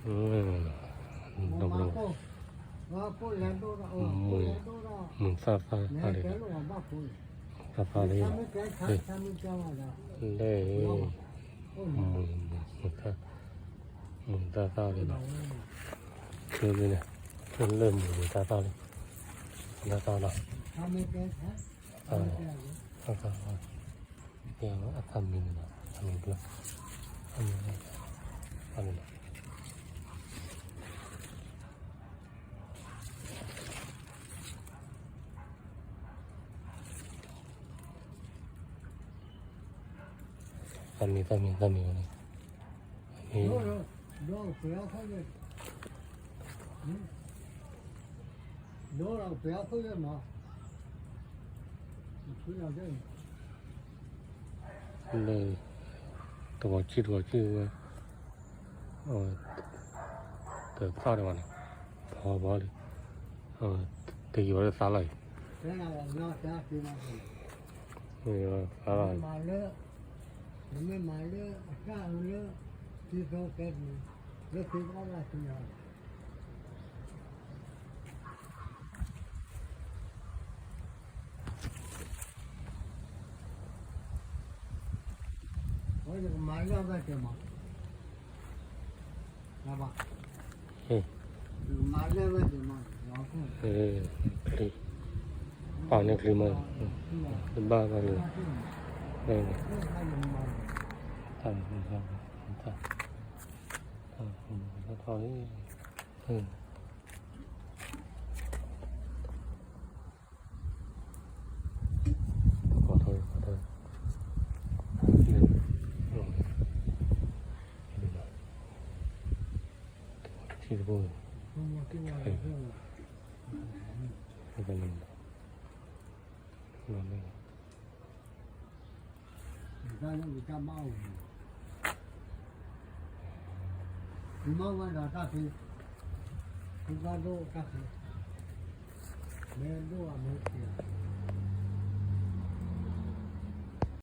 ဒီး မုၢ်သၣ်သၣ်လံ, မုၢ်သၣ်သၣ်လံ, လၢ မုၢ်သၣ်သၣ်လံနီၤ, လၢ လၢမုၢ်သၣ်သၣ်လံ, သၣ်သၣ်လီၤ, သၣ်သၣ်, အသၣ်မံၤန့ၣ်လီၤ, အမံၤဘျီ, အမံၤဘျီ, အမံၤဘျီ သၣ်မံၤ သၣ်မံၤ သၣ်မံၤန့ၣ်, လၢ တဂီၤဆံတဂီၤဆံဝဲ, တသၣ်ဒံးဘၣ်န့ၣ်, ဖီဘီလံ, တယံာ်ဘၣ်လၢသၣ်လီၤအံၤ, သၣ်လီၤအံၤ, မ့ၢ်မၤလၢအတၢ်အၢလၢ သံသီကဲန့ၣ်, လၢသံသီဘၣ်သံလီၤ. ယကမၤလၢဝဲက့ၤမး, ယကမၤလၢဝဲက့ၤမး, ပာ်န့ၢ်ချံမး, တဘၣ်ဘၣ်လၢ, တၢ်ထီၣ်လံ.